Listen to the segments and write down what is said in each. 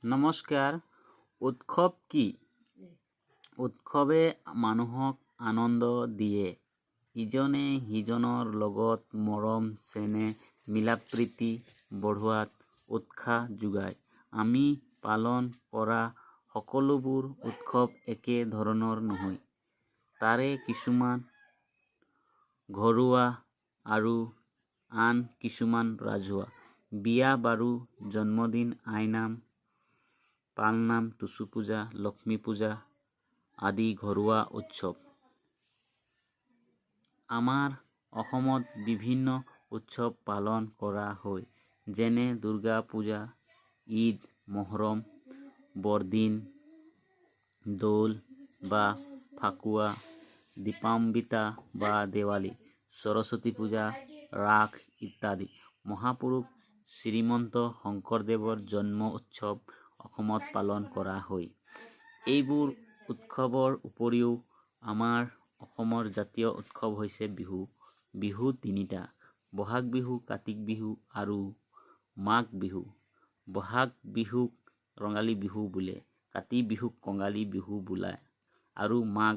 নমস্কাৰ। উৎসৱ কি? উৎসৱে মানুহক আনন্দ দিয়ে। ইজনে সিজনৰ লগত মৰম চেনেহ, মিলাপ্ৰীতি বঢ়োৱাত উৎসাহ যোগায়। আমি পালন কৰা সকলোবোৰ উৎসৱ একে ধৰণৰ নহয়। তাৰে কিছুমান ঘৰুৱা আৰু আন কিছুমান ৰাজহুৱা। বিয়া বাৰু, জন্মদিন, আইনাম, পালনাম, টুচু পূজা, লক্ষ্মী পূজা আদি ঘৰুৱা উৎসৱ। আমাৰ অসমত বিভিন্ন উৎসৱ পালন কৰা হয়। যেনে দুৰ্গা পূজা, ঈদ, মহৰম, বৰদিন, দৌল বা ফাকুৱা, দীপান্বিতা বা দেৱালী, সৰস্বতী পূজা, ৰাস ইত্যাদি। মহাপুৰুষ শ্ৰীমন্ত শংকৰদেৱৰ জন্ম উৎসৱ অসমত পালন কৰা হয়। এইবোৰ উৎসৱৰ উপৰিও আমাৰ অসমৰ জাতীয় উৎসৱ হৈছে বিহু। বিহু তিনিটা, বহাগ বিহু, কাতি বিহু আৰু মাঘ বিহু। বহাগ বিহুক ৰঙালী বিহু বোলে, কাতি বিহুক কঙালী বিহু বোলে আৰু মাঘ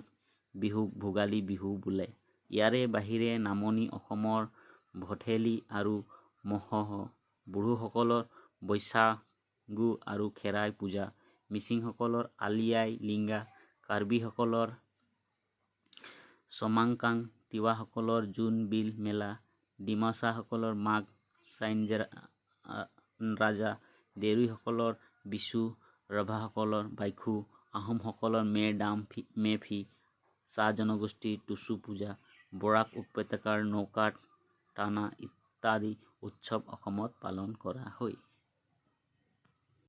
বিহুক ভোগালী বিহু বোলে। ইয়াৰে বাহিৰে নামনি অসমৰ ভঠেলি আৰু মহোহো, বড়োসকলৰ বৈশাগু আৰু খেৰাই পূজা, মিচিংসকলৰ আলি আই লৃগাং, কাৰ্বিসকলৰ চ'মাংকাং, তিৱাসকলৰ জোনবিল মেলা, ডিমাছাসকলৰ মাঘ চাইঞ্জা, দেউৰীসকলৰ বিচু, ৰাভাসকলৰ বাইখো, আহোমসকলৰ মে ডাম মে ফি, চাহ জনগোষ্ঠীৰ টুচু পূজা, বৰাক উপত্যকাৰ নৌকা টানা ইত্যাদি উৎসৱ অসমত পালন কৰা হয়।